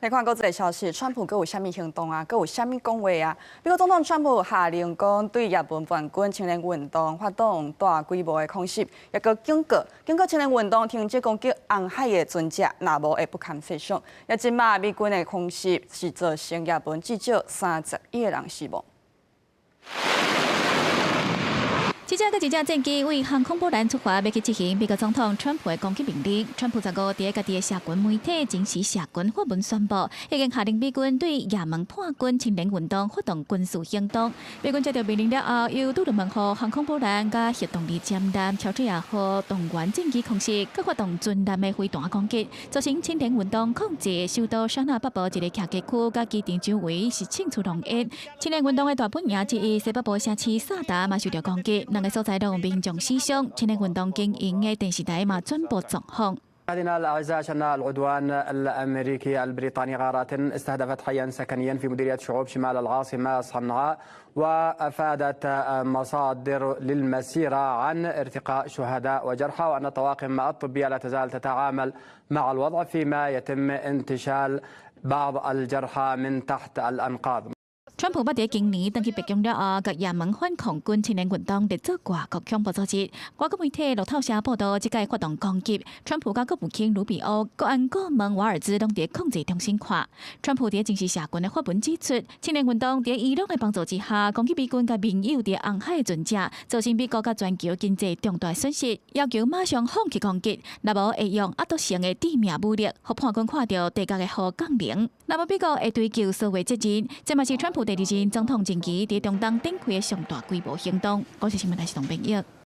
來看閣一個消息，川普閣有啥物行動啊？閣有啥物講話啊？美國總統川普下令講，對也門叛軍青年運動發動大規模的空襲，也閣警告，警告青年運動停止攻擊紅海的船隻，若無會不堪設想。也這馬美軍的空襲是造成也門至少31個人死亡。一隻閣一隻戰機對航空母艦出發，欲去執行美國總統川普的攻擊命令。川普15佇家己的社群媒體即時社群發文宣布，已經下令美軍對也門叛軍青年運動發動軍事行動。美軍接到命令了後，由杜魯門號航空母艦佮核動力潛艦喬治亞號動員戰機空襲，閣發動船艦的飛彈攻擊，造成青年運動控制首都薩那北部一個徛家區佮機場周圍是衝出濃煙。青年運動的大本營之一西北部城市薩達嘛受著攻擊。兩個所在攏有民眾死傷，青年運動經營的電視台嘛轉播狀況。 مشاهدينا الأعزاء، شن العدوان الأمريكي البريطاني غارات استهدفت حيا سكنيا في مديرية شعوب شمال العاصمة صنعاء، وأفادت مصادر للمسيرة عن ارتقاء شهداء وجرحى، وأن الطواقم الطبية لا تزال تتعامل مع الوضع فيما يتم انتشال بعض الجرحى من تحت الأنقاض. 川普捌佇今年轉去白宮了後，共也門反抗軍青年運動列做外國恐怖組織。外國媒體路透社報道，這擺發動攻擊，川普佮國務卿盧比歐、國安顧問瓦爾茲攏佇控制中心看。川普佇正式社群的發文指出，青年運動佇伊朗的幫助之下，攻擊美軍佮盟友佇紅海的船隻，造成美國佮全球經濟重大損失，要求馬上放棄攻擊，若無會用壓倒性的致命武力，予叛軍看著地獄的雨降臨。那麼美國會追究所有責任，這嘛是川普第二任總統任期佇中東展開的上大規模行動。國際新聞台是董編譯。